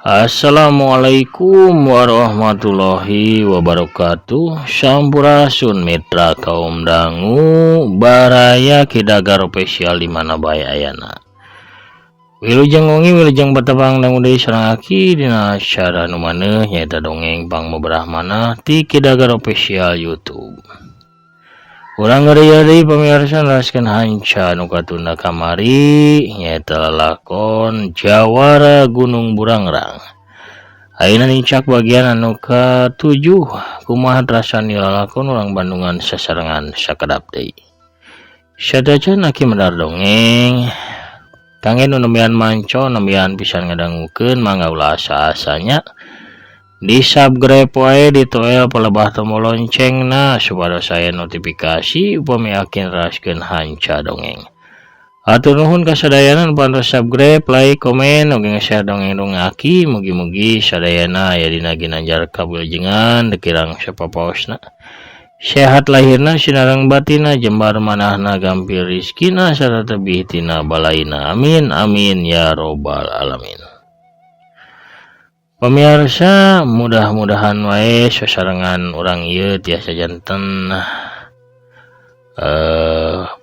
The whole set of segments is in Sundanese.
Assalamualaikum warahmatullahi wabarakatuh. Sampurasun mitra kaum dangu baraya Kidagar official di mana bae ayana. Wilujeng wengi, wilujeng patepang, dangu deui sareng Aki dina acara nu maneuh, nyaeta dongeng pangbeberah manah ti Kidagar official YouTube. Urang ngeureuyeuh deui, pamirsa, neraskeun hanca nu katunda kamari, nyaeta lalakon Jawara Gunung Burangrang. Ayeuna nincak bagian anu ka-7. Kumaha terasan lalakon, urang bandungan sasarengan sakedap deui. Satacan Aki medar dongeng, kangge nu nembean manco, nembean pisan ngadangukeun, mangga ulah asa-asanya di subscribe wae, ditoel palebah tombol loncengna supados aya notifikasi upami Aki neraskeun hanca dongeng. Hatur nuhun kasadayana nu parantos subscribe, like, komen, oge nge-share dongeng-dongeng Aki. Mugi-mugi sadayana aya dina ginanjar kawilujengan, teu kirang sapapaosna. Sehat lahirna, sinareng batinna, jembar manahna, gampil rizkina, sarta tebih tina balaina. Amin amin ya robbal alamin. Pemirsa, mudah-mudahan wae sasarengan urang ieu tiasa janten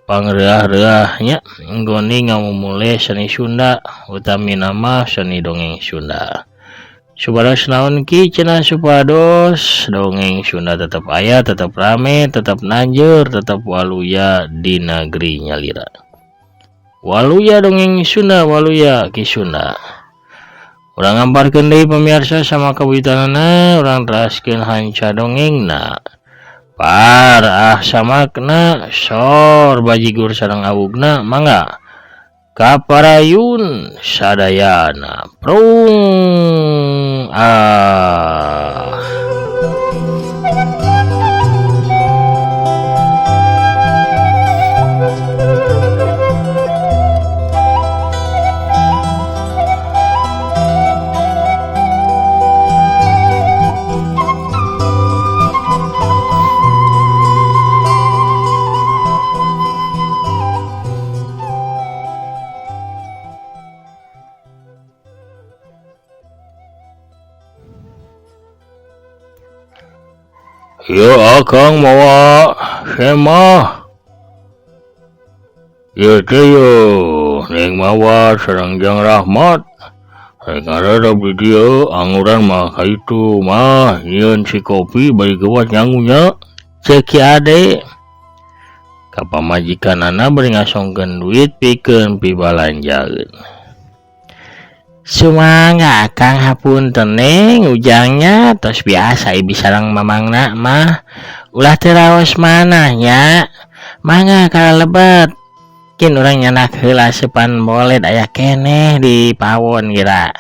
pangreah-reahnya nggoni ngamumule seni Sunda, utamina mah seni dongeng Sunda. Supados naon ki cenah? Supados dongeng Sunda tetap aya, tetap rame, tetap nanjeur, tetap waluya di negeri nyalira. Waluya dongeng Sunda, waluya Ki Sunda. Urang ngamparkeun deui, pemirsa, sama kabuyutanana. Urang teraskeun hanca dongengna. Par ah samakna, sor bajigur sareng awugna, mangga kaparayun sadayana. Prung ah. Ieu Akang mawa semah. Ieu teh yeuh Neng Mawar sareng Jang Rahmat. Rek ngaredep di dieu, anguran mah ka itu mah nyieun si kopi bari geuwat nyangunya. Ceuk Ki Ade ka pamajikanana bari ngasongkeun duit pikeun pibalanjaeun. Sumangga Akang, hapunten Neng, Ujangnya tos biasa ibi sareng mamangna mah. Ulah teu raos manah nya. Mangga kalebet. Kin urang nyandak heula seupan boled, aya keneh di pawon geura.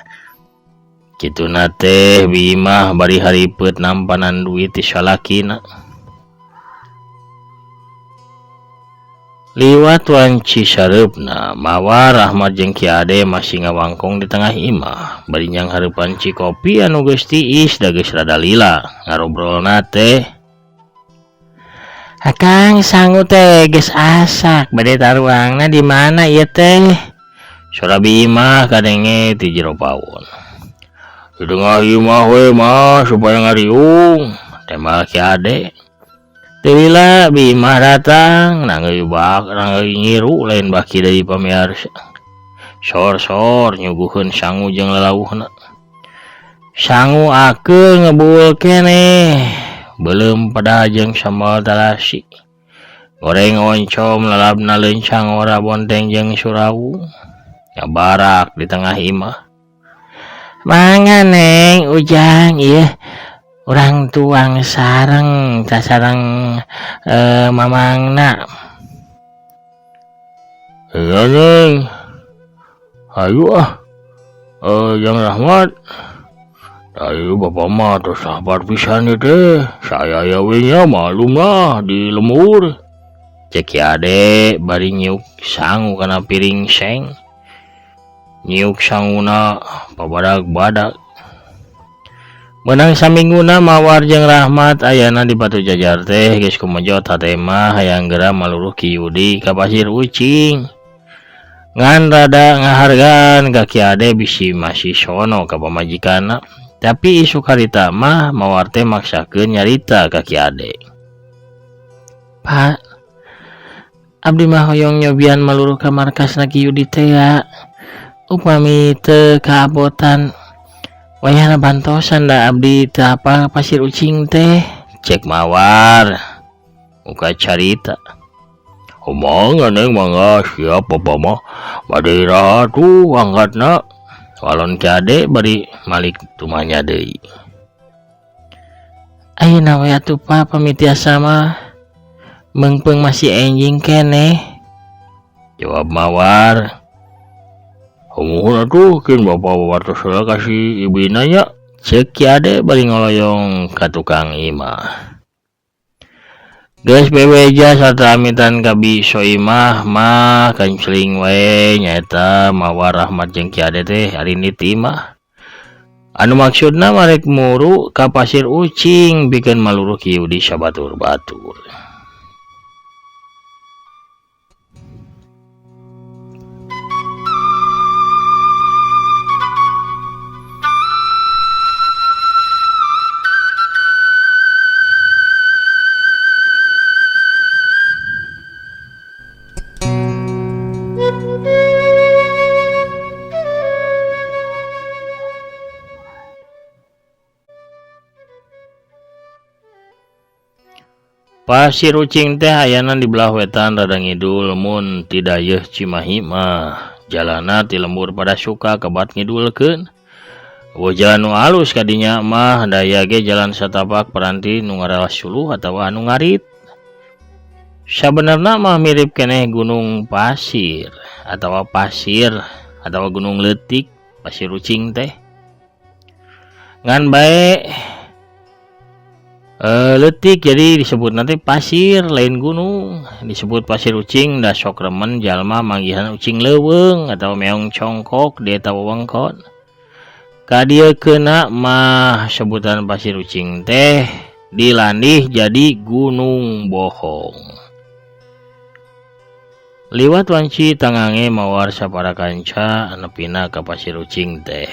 Kituna teh Bimah bari haripeut nampanan duit ti salakina. Liwat wanci sareupna, Mawar, Rahmat jeung Ki Ade masih ngawangkong di tengah imah bari nyanghareupan cikopi anu geus tiis da geus rada lila. Ngarobrolna teh, "Akang, sangu teh geus asak, bade taruangna di mana ieu teh?" Sora Bimah kadenge ti jero pawon. "Di tengah imah we mah, supaya ngariung," tembal Ki Ade. Teu lila Bimah datang, nanggeuy bak nanggeuy nyiru, lain baki deui, pamiarsa. Sor-sor nyuguhkeun sangu jeung lalauhna. Sangu akeul ngebul keneh, beuleum peda jeung sambal talasi. Goreng oncom, lalabna leuncang ora, bonteng jeung surawu. Ngabarak di tengah imah. "Mangga Neng, Ujang, ieu urang tuang sareng sareng mamangna." "Iya, Neng. Hayu ah. Jang Rahmat. Ayo, bapak mah tos sabar pisan ieu teh. Saya aya we nya, malum lah di lembur," cek Ki Ade bari nyiuk sangu kana piring seng. Nyiuk sanguna pabadag-badag. Meunang samingguna Mawar jeung Rahmat ayana di Batu Jajar teh geus kumejot hate mah hayang geura maluruh Ki Yudi ka Pasir Ucing. Ngan rada ngahargaan ka Ki Ade bisi masih sono ka pamajikanna. Tapi isuk harita mah Mawar teh maksakeun nyarita ka Ki Ade. Pak, abdi mah hoyong nyobian maluruh ka markasna Ki Yudi teh ya. Upami teu kaabotan wayahna bantosan da abdi teu apal Pasir Ucing teh. Cek Mawar muka carita. Mangga Neng, mangga siap bapak mah. Bade iraha tuh angkatna. Walon Ki Ade bari malik tumanya deui. Ayeuna we atuh Pak pamit tiasa mah. Meungpeung masih enjing keneh. Jawab Mawar. Humuhun atuh kin bapak wawartos heula ka si ibina nya. Ceuk Ki Ade bari ngoloyong ka tukang imah. Geus bebeja sarta amitan ka Bi Soimah mah kancling wae nyaeta Mawar Rahmat jeung Ki Ade teh arindit ti imah. Anu maksudna marek muru ka Pasir Ucing pikeun maluruh Ki Yudi sabatur-batur. Pasir Ucing teh ayana di belah wetan rada ngidul mun ti dayeuh Cimahi mah. Jalana ti lembur pada suka kebat ngidulkeun. Eueuh jalan nu alus ka dinya mah daya ge jalan satapak peranti nu ngaralas suluh atawa anu ngarit. Sabenerna mah mirip keneh gunung pasir atawa pasir atawa gunung leutik Pasir Ucing teh. Ngan bae leutik jadi disebut nanti pasir lain gunung, disebut Pasir Ucing da sok remen jalma manggihan ucing leuweung atau meong congkok di eta wewengkon. Ka dieu keuna mah sebutan Pasir Ucing teh dilandih jadi Gunung Bohong. Liwat wanci tangange Mawar sapara kanca nepina ka Pasir Ucing teh.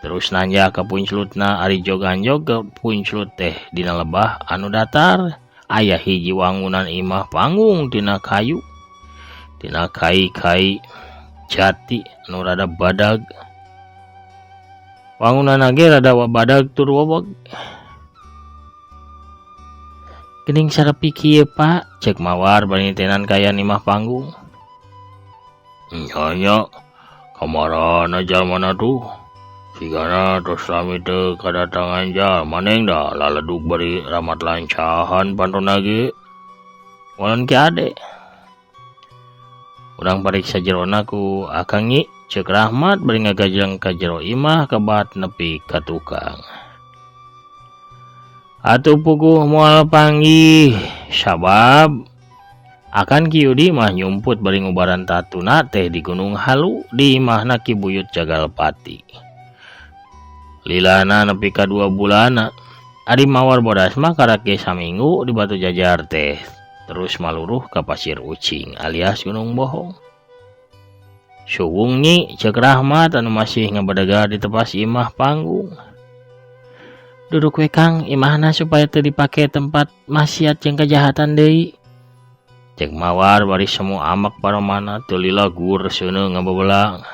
Terus nanja ka punclutna ari jog-anjog ke punclut teh dina lebah anu datar aya hiji wangunan imah panggung tina kayu tina kai-kai jati anu rada badag. Wangunan ge rada badag tur wowog. Geuning sarepi kieu Pak, cek Mawar bari nitenan kaayaan imah panggung. Nya nya kamarana jalmana tuh. Sigana tos lami teu kadatangan jalma neng da laledug bari ramat lancahan pantona ge. Walon Ki Ade. Urang pariksa jerona ku Akang Nyi, ceuk Rahmat bari ngagajeng ka jero imah kebat nepi ka tukang. Atuh puguh moal panggih sabab akan Ki Yudi mah nyumput bari ngubaran tatuna teh di Gunung Halu di imahna Ki Buyut Jagalpati. Lilana nepi ka 2 bulana. Ari Mawar bodas mah karak ge saminggu di Batu Jajar teh terus maluruh ka Pasir Ucing alias Gunung Bohong. Suwung Nyi, ceuk Rahmat anu masih ngabadegar di tepas imah panggung. Duduk we Kang imahna supaya teu dipake tempat maksiat jeung kejahatan deui. Cek Mawar bari semu amak paromana teu lila gur seuneu ngabebelang.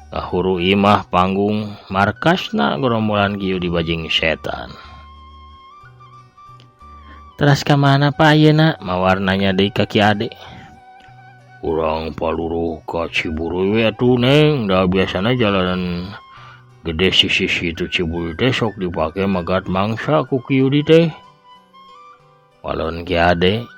Kahuru imah panggung markasna gerombolan Ki Yudi bajing setan. Teras ka mana Pak ayeuna? Mawar nanya deui ka Ki Ade. Urang paluruh ka Ciburuy we atuh Neng, da biasana jalanan gede sisi situ Ciburuy teh sok dipake magat mangsa ku Ki Yudi teh. Walon Ki Ade.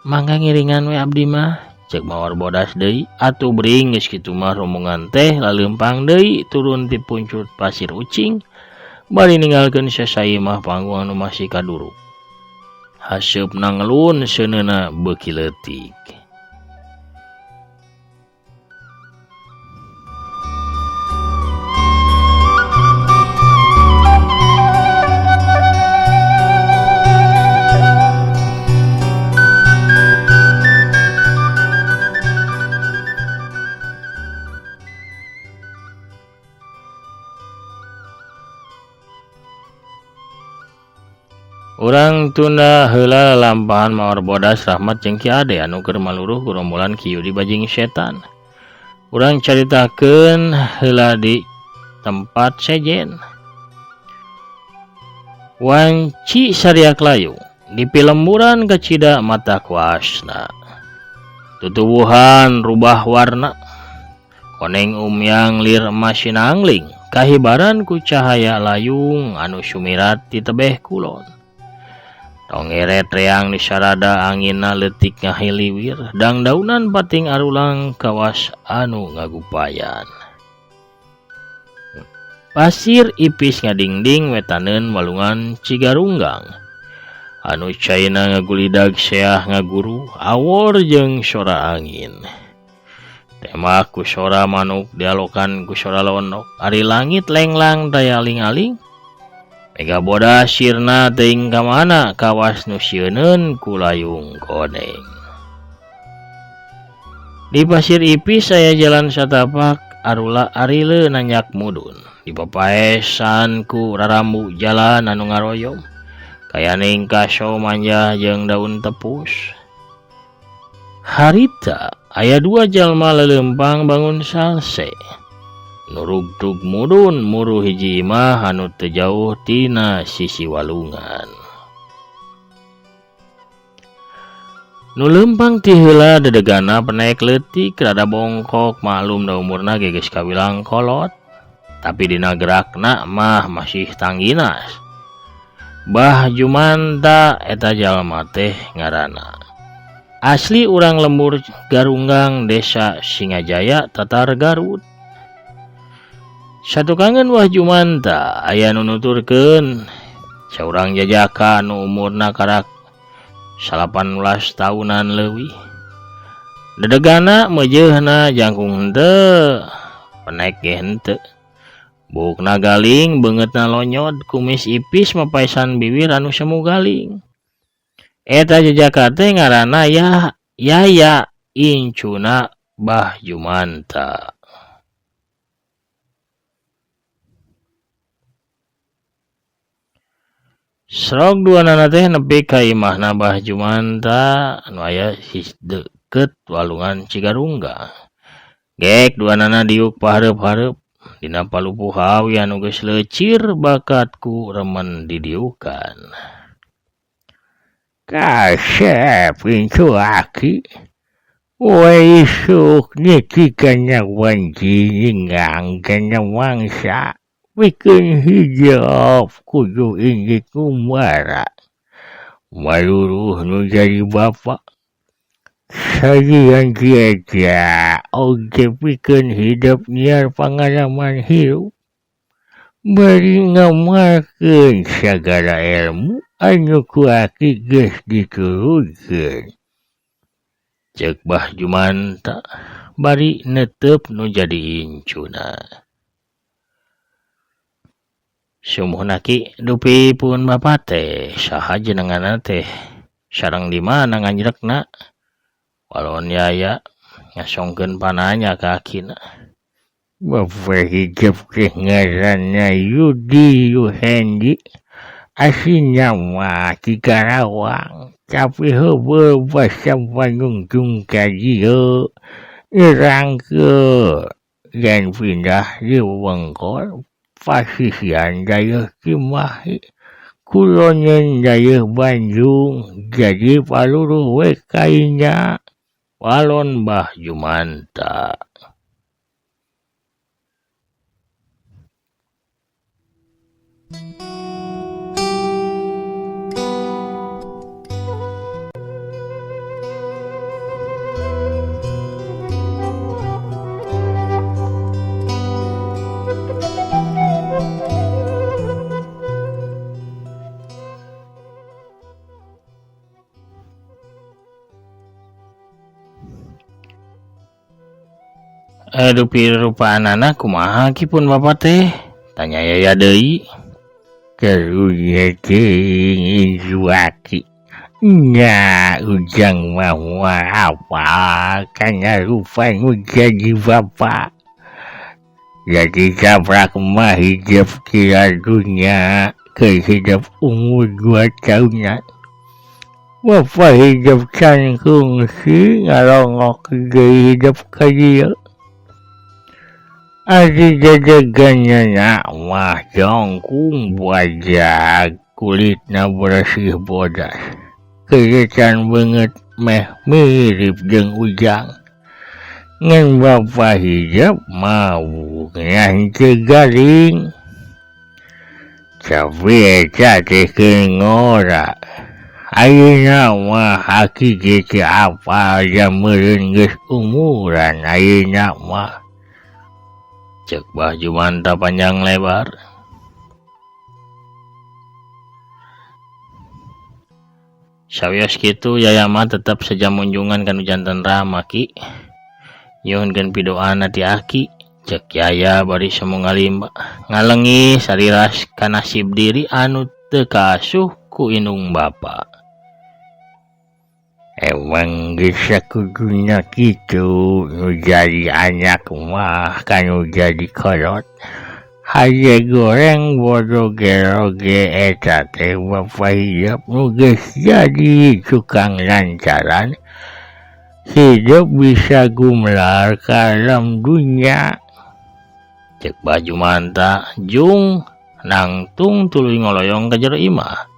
Mangga ngiringan we abdi mah. Cek Mawar bodas deui. Atuh bring geus kitu mah rombongan teh laleumpang deui turun ti puncut Pasir Ucing bari ninggalkeun sasaimah panggung anu masih kaduruk. Haseupna ngelun seuneuna beuki leutik. Urang tunda heula lalampahan maor bodas Rahmat jeung Ki Ade anu keur maluruh gerombolan Ki Yudi bajing setan. Urang caritakeun heula di tempat sejen. Wanci sariak layung di pilemburan kacida mata kuasna. Tutuwuhan rubah warna. Koneng umyang lir emas sinangling kahibaran ku cahaya layung anu sumirat di tebeh kulon. Tongeret reang di sarada anginna leutik ngahiliwir dangdaunan pating arulang kawas anu ngagupayan. Pasir ipis ngadingding wetaneun walungan Cigarunggang. Anu caina ngagulidag seah ngaguru awor jeung sora angin. Temak ku sora manuk dialokan ku sora londok ari langit lenglang daya aling-aling. Mega bodas sirna teuing ka mana kawas nu sieuneun ku layung koneng. Di pasir ipis aya jalan satapak arula arile nanjak mudun. Di papaesan ku rarambu jalan anu ngaroyom. Kayaning kaso manja jeung daun tepus. Harita aya dua jalma lelempang bangun salse. Nurugtug mudun muru hiji imah anu teu jauh tina sisi walungan. Nu leumpang ti heula dedegana penaek leutik rada bongkok maklum da umurna ge geus kawilang kolot. Tapi dina gerakna mah masih tangginas. Bah Jumanta eta jalma teh ngaranna. Asli urang lembur Garunggang Desa Singajaya Tatar Garut. Satukangan Wah Jumanta aya nu nuturkeun saurang jajaka nu umurna karak 18 tahunan leuwih. Dedegana meujeuhna jangkung henteu, penek ge henteu. Buukna galing, beungeutna lonyot, kumis ipis mapaesan bibir anu semu galing. Eta jajaka teh ngaranna Yaya incuna Bah Jumanta. Srog duanana teh nepi ka imahna Bah Jumanta anu aya deukeut walungan Cigarunggang. Gek duanana diuk pahareup-hareup dina palupuh awi anu geus leucir bakat ku remen didiukan. Kasep incu aki. We isuk niti kana wanci ninggang kana mangsa. Pikeun hijab kudu inggit ngumbara. Maluruh nu jadi bapa. Sajian kieu oge pikeun hidup nyiar pangalaman hirup. Bari ngamalkeun sagala ilmu anu ku aki geus diturunkeun. Ceuk Bah Jumanta bari netep nu jadi incuna. Sumuhun aki dupi pun bapa teh saha jenenganna teh sareng di mana nganjrekna. Walon Yaya ngasongkeun pananya ka akina. Bapa hijab teh ngaranna Yudi Yuhendi. Aslinya mah ti Karawang, tapi heubeul basa panungtung ka dieu nyerangkeun dan pindah di wewengkon pasisian dayeuh Cimahi, kuloneun dayeuh Bandung, jadi paluruh we kainya. Walon Bah Jumanta. Dupi rupaanana kumaha ki pun bapa teh? Tanya Yaya deui. Karunya teuing incu aki. Nya ujang mah moal apal kana rupa nu jadi bapa. Jadi caprak mah hijab kira dunya Keur hidep umur 2 tahunan. Bapak hidep can kungsi ngarongok deui hidep ka dieu. Ari dedeganna mah jongkung bajag kulitna bersih bodas. Keuretan beungeut meh mirip jeung Ujang. Ngan Bapak hidep mawungna henteu garing. Tapi eta teh keur ngora. Ayeuna mah aki ge teu apal jam meureun geus umuran ayeuna mah. Cek Bah Jumanta panjang lebar. Sawios kitu Yaya mah tetep seja munjungan kanu janten Rama ki. Nyuhunkeun pidoana ti aki. Cek Yaya bari semu ngalimba ngalengi sariras ka nasib diri anu teu kaasuh ku indung bapa. Emang geus sakuduna kitu nu jadi anak mah kanu jadi kolot. Haye goreng bodo geroge eta teh bapa hidup nu geus jadi tukang lancaran hidup bisa gumlar ka alam dunya. Cek Bah Jumanta jung nangtung tuluy ngoloyong ka jero imah.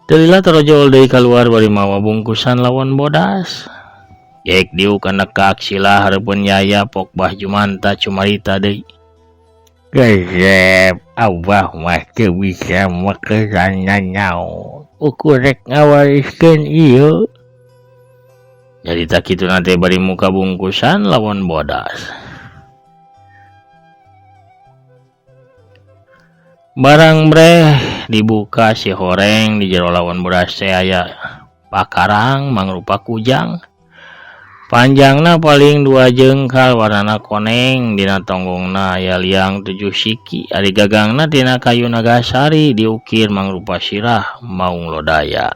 Teu lila torojol deui kaluar bari mawa bungkusan lawon bodas. Gek diuk kana kaksila hareupeun Yaya pok Bah Jumanta cumarita deui. Gesep Abah mah teu bisa mekeran nanaon. Ukur rek ngawariskeun ieu. Nyarita kituna teh bari muka bungkusan lawon bodas. Barang breh dibuka si horeng di jero lawon bodas teh aya pakarang mangrupa kujang. Panjangna paling 2 jengkal warnana koneng dina tonggongna aya liang 7 siki ari gagangna tina kayu nagasari diukir mangrupa sirah maung lodaya.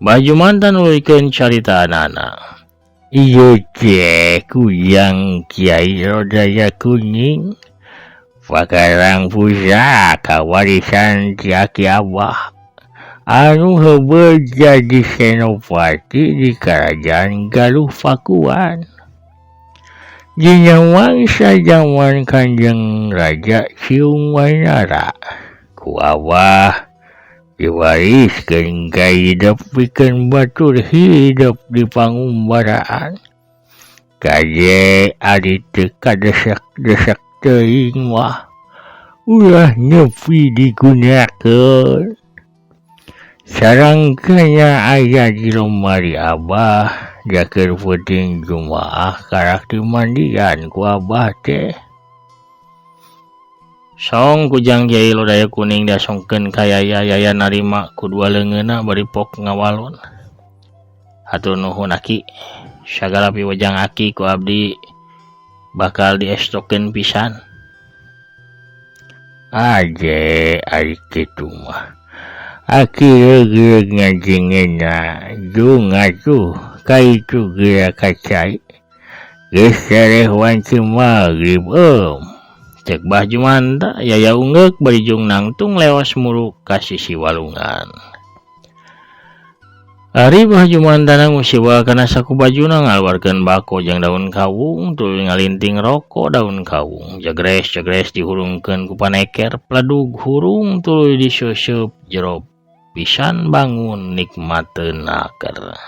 Bah Jumanta nuluykeun caritaanana. Ieu teh kujang Kiai Lodaya Kuning. Pakarang pusaka warisan ti aki Abah anu heubeul jadi senopati di Kerajaan Galuh Pakuan. Dina mangsa jaman Kanjeng Raja Ciung Wanara ku Abah diwariskeun ka hidup pikeun batur hidup di pangumbaraan. Kaje ari teu kadesek-desek teuing mah ulah nepi digunakeun. Sarangkanya aya di lemari Abah jaker peuting Jumaah karak dimandian ku Abah teh. Song kujang Kiai Lodaya Kuning diasongkeun ka Yaya, Yaya narima ku dua leungeunna bari pok ngawalon. Hatur nuhun aki, sagala piwejang aki ku abdi bakal diestokeun pisan. Aje ari kitu mah. Aki reugreug ngajengena jung atuh kaitu geura kacai. Geus sareh wanci magrib eum. Cek Bah Jumanta Yaya ungeuk bari jung nangtung leos muru ka sisi walungan. Ari Bah Jumantana ngusiwa kana saku bajuna ngaluarkeun bako jeung daun kawung tuluy ngalinting rokok daun kawung jegres-jegres dihurungkeun ku paneker pledug hurung tuluy disusup jero pisan bangun nikmateun naker.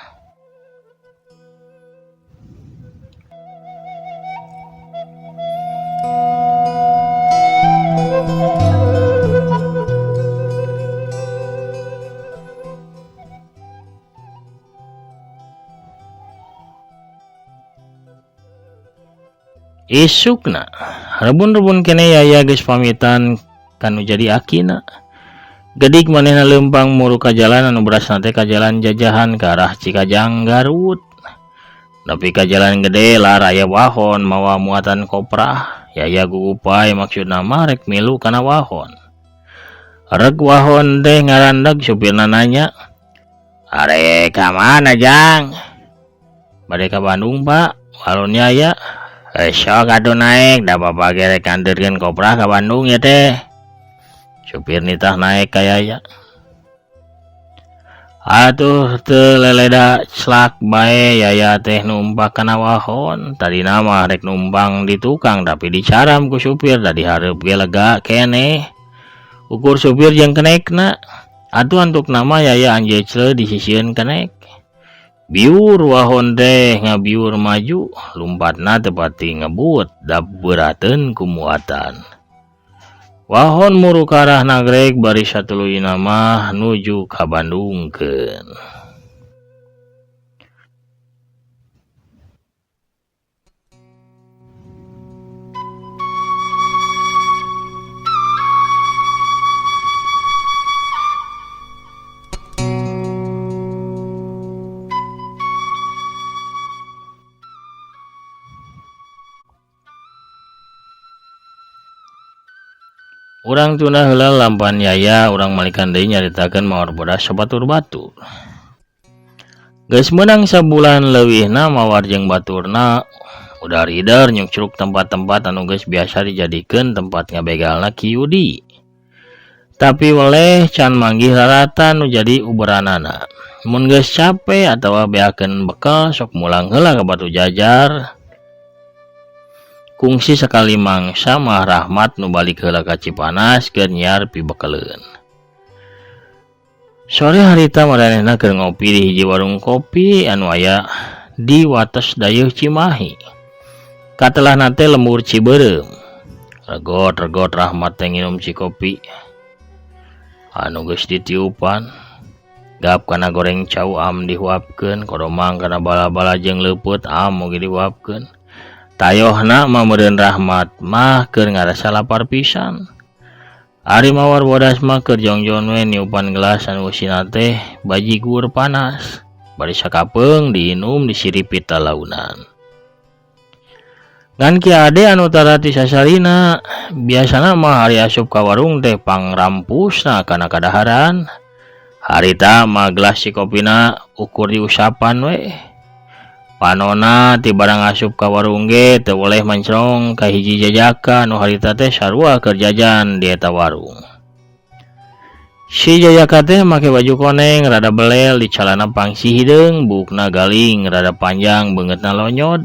Isukna rebun-rebun kene Yaya geus pamitan kanu jadi akina. Gedik manehna leumpang muru ka jalan anu berasna teh ka jalan jajahan ka arah Cikajang Garut. Nepi ka jalan gede lar aya wahon mawa muatan koprah. Yaya gugupai maksudna mah rek milu kana wahon. Reg wahon teh ngarandag supirna nanya, "Arek ka mana, Jang?" "Bade ka Bandung, Pak." Walon Yaya. Sok atuh naik, da bapak ge rek nganterkeun koprah ka Bandung ya teh. Supir nitah naek ka Yaya. Atuh teu leleda celak bae Yaya teh numpak kana wahon. Tadina mah rek numpang di tukang tapi dicaram ku supir da dihareup ge lega keneh. Ukur supir jeung kenekna. Atuh antukna mah Yaya anjecle di sisieun kenek. Biur wahon teh ngabiur maju, lumpatna teu pati ngebut da beurateun ku muatan. Wahon muru ka arah Nagreg bari satuluyna mah nuju ka Bandungkeun. Urang tunda heula lampan Yaya, urang malikan deui nyaritakeun mawar bodas sabatur batur. Geus meunang sabulan leuwihna mawar jeung baturna udah rider nyungcruk tempat-tempat anu geus biasa dijadikeun tempat ngabegalna Ki Yudi. Tapi weleh can manggih raratan nu jadi uberanana. Mun geus cape atawa beakeun bekel sok mulang heula ka Batu Jajar. Kungsi sakali mangsa mah Rahmat nu balik heula ka Cipanas keur nyiar pibekeleun. Sore harita maranehna keur ngopi di hiji warung kopi anu aya di wates dayeuh Cimahi. Katelahna teh lembur Cibeureum. Regot-regot Rahmat teh nginum cikopi anu geus ditiupan. Gap kana goreng cau am dihuapkeun, koromang kana bala-bala jeung leupeut am oge dihuapkeun. Tayohna mah meureun Rahmat mah keur ngarasa lapar pisan. Ari mawar bodas mah keur jongjon we niupan gelas anu eusina teh bajigur panas. Bari sakapeung diinum disiripit lalaunan. Ngan Ki Ade anu tara ti sasarina, biasana mah ari asup ka warung teh pangrampusna kana kadaharan. Harita mah gelas cikopina ukur diusapan we. Panona ti barang asup ka warung ge teu boleh mencrong ka hiji jajaka nu harita teh sarua keur jajan di eta warung. Si jajaka teh make baju koneng rada belel di calana pangsi hideung, buukna galing rada panjang beungeutna lonyod.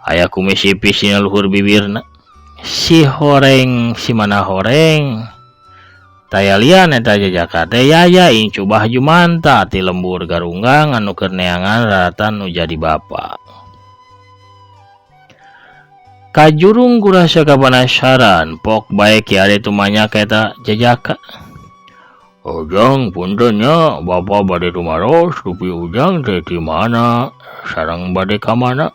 Aya kumis ipis dina luhur bibirna. Si horeng si mana horeng. Taya lian eta jajaka teh Yaya incu Bah Jumanta ti lembur Garunggang anu keur neangan raratan nu jadi bapa. Kajurung kurasa kapanasaran, pok bae Ki Ade tumanya ka eta jajaka. Ujang punten nya, bapa bade tumaros dupi ujang teh ti mana, sareng bade ka mana?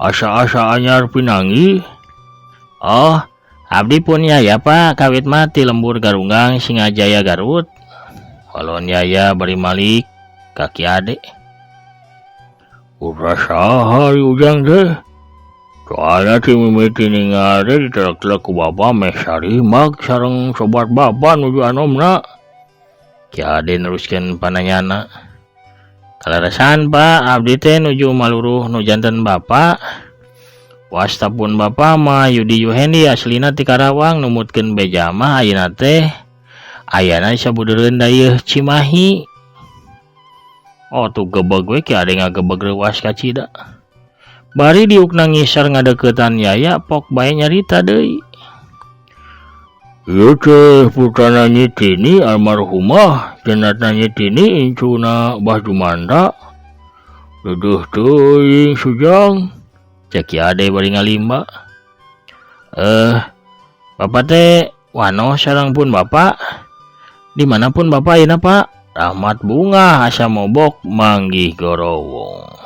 Asa-asa anyar pinanggih. Oh, abdi pun Yaya Pak, kawit mah ti lembur Garunggang Singajaya Garut. Walon Yaya bari malik ka Ki Ade. Udah saha ujang teh? Soalna ti mimiti ningal teh ditelek-telek ku bapa meh sarimak sareng sobat bapa nuju anomna. Ki Ade neruskeun pananyana. Kaleresan Pak, abdi teh nuju maluruh nu janten bapa. Wasta pun bapa mah Yudi Yuhendi aslina ti Karawang numutkeun beja mah ayeuna teh ayana sabudureun dayeuh Cimahi. Oh tuh gebeg we Ki Ade ngagebeg reuas kacida. Bari diukna ngisar ngadeuketan Yaya pok bae nyarita deui. Ieu teh putrana Nyi Tini almarhumah jenatna Nyi Tini incuna Bah Jumanda. Deudeuh teuing sujang. Cek Ki Ade bari ngalimba. Bapak teh wanoh sareng pun bapak. Dimanapun bapak ayeuna Pak. Rahmat bungah asa mobok manggih gorowong.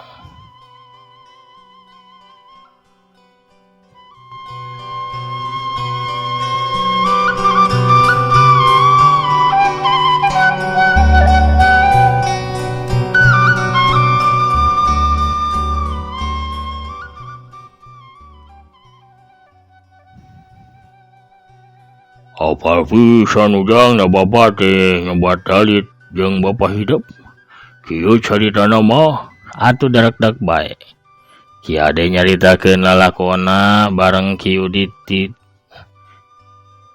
Apal pisan ujang da bapa teh nyebat talit jeung bapa hidup. Kieu caritana mah atuh darekdek bae. Ki Ade nyaritakeun lalakonna bareng Ki Yudi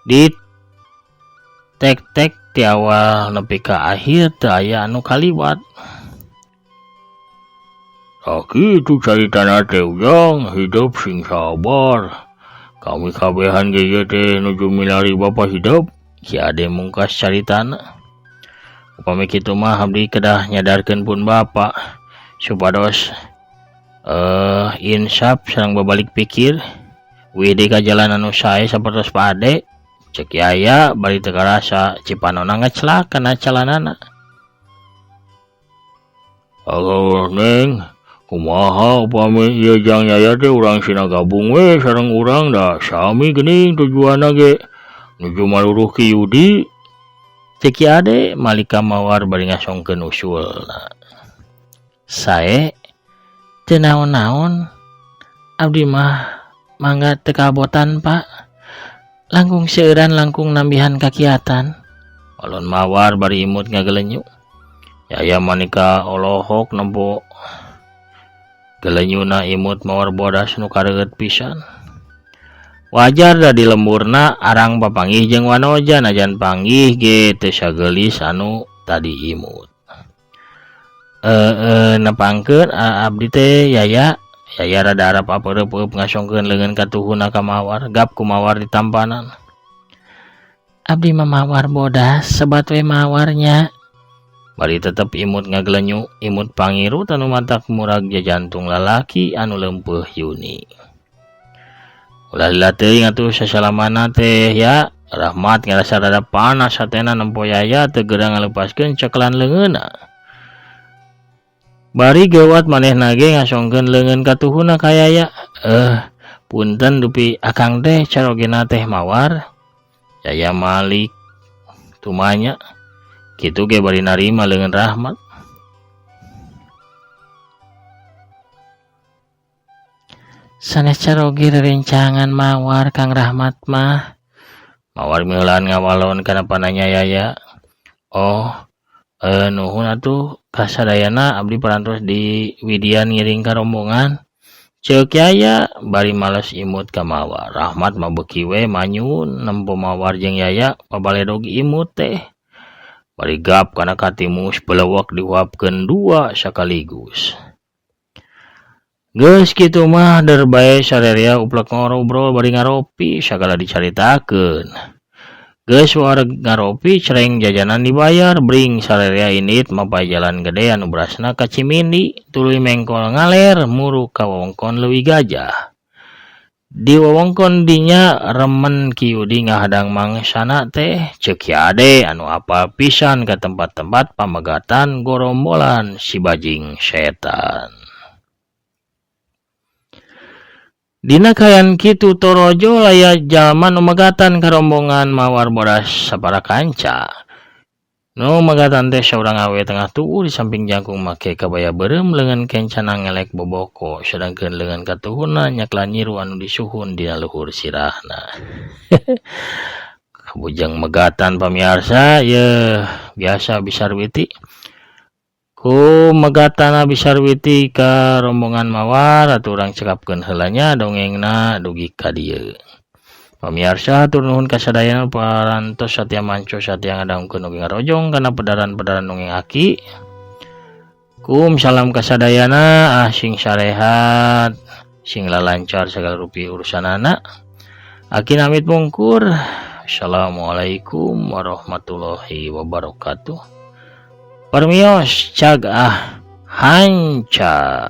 di Tek-tek ti awal nepi ka akhir teu aya anu kaliwat. Tah kitu caritana teh Ujang, hidup sing sabar. Kami kabehan ge ieu teh nuju milari bapa hidup. Ki Ade mungkas caritana. Upami kitu mah abdi kedah nyadarkeun pun bapa supados insaf sareng babalik pikir. Wih deui ka jalan anu sae sapertos Pak Ade. Cek Yaya bari teu karasa cipanona ngeclak kana calanana. Aduh Neng, kumaha upami ieu Jang Yaya teh urang sina gabung we sareng urang da sami geuning tujuanna ge nuju maluruh Ki Yudi. Cek Ki Ade malika mawar bari ngasongkeun usulna. Sae teu naon-naon abdi mah mangga teu kabotan Pak. Langkung seueuran langkung nambihan kakiatan. Walon mawar bari imut ngagelenyu. Yaya manika olohok nempo gelenyuna imut mawar bodas nu kareueut pisan. Wajar da di lemburna arang papanggih jeung wanoja najan panggih ge teu sageulis anu tadi imut. Nepangkeun abdi teh Yaya. Yaya rada arap apeureupeup ngasongkeun leungeun katuhuna ka mawar, gap ku mawar ditampanan. Abdi mah mawar bodas sebat we mawarnya. Bari tetep imut ngagelenyu, imut pangiru tanu matak murag jajantung lalaki anu leumpeuh Yuni. Ulah lila teuing atuh sasalamana teh ya. Rahmat ngarasa rada panas hatena nempo Yaya teu geura ngalepaskeun cekelan leungeunna. Bari geuwat manehna ge ngasongkeun leungeun katuhuna ka Yaya. Punten dupi akang teh carogena teh mawar. Yaya malik tumanya. Kitu ge bari narima leungeun Rahmat. Sanes caroge rerencangan mawar Kang Rahmat mah. Mawar miheulaan ngawalon kana pananya Yaya. Oh, nuhun atuh kasadayana abdi parantos di widian ngiring ka rombongan. Ceuk Yaya bari males imut ka Mawar. Rahmat mah beuki we manyun nempo Mawar jeung Yaya pabaledog imut teh. Bari gap kana katimus belewek dihuapkeun dua sakaligus. Geus kitu mah der bae sarerea uplek ngobrol bari ngaropi sagala dicaritakeun. Geus wareg ngaropi cereng jajanan dibayar bring sarerea indit mapay jalan gede anu berasna ka Cimindi tuluy mengkol ngaler muruk ka wewengkon Leuwi Gajah. Di wewengkon dinya remen Ki Yudi ngahadang mangsana teh ceuk Ki Ade anu apal pisan ka tempat-tempat pamegatan gorombolan si bajing setan. Dina kaayaan kitu torojo aya jalma nu megatan ka rombongan mawar bodas sapara kanca. Nu megatan teh saurang awewe tengah tuuh di samping jangkung make kabaya beureum leungeun kencana ngelek boboko sedangkeun leungeun katuhuna nyakla nyiru anu disuhun dina luhur sirahna. Bujang megatan pamiarsa yeuh biasa Bisarwiti. Ku megatana Bisarwiti ka rombongan mawar atuh urang cekapkeun heula nya dongengna dugi ka dieu. Pamiarsa hatur nuhun kasadayana parantos satia manco satia ngadangkeun oge ngarojong kana pedaran-pedaran dongeng aki. Kum salam kasadayana sing sarehat sing lalancar sagala rupi urusanana. Aki namit mungkur. Assalamualaikum warahmatullahi wabarakatuh. Permios cag ah hanca.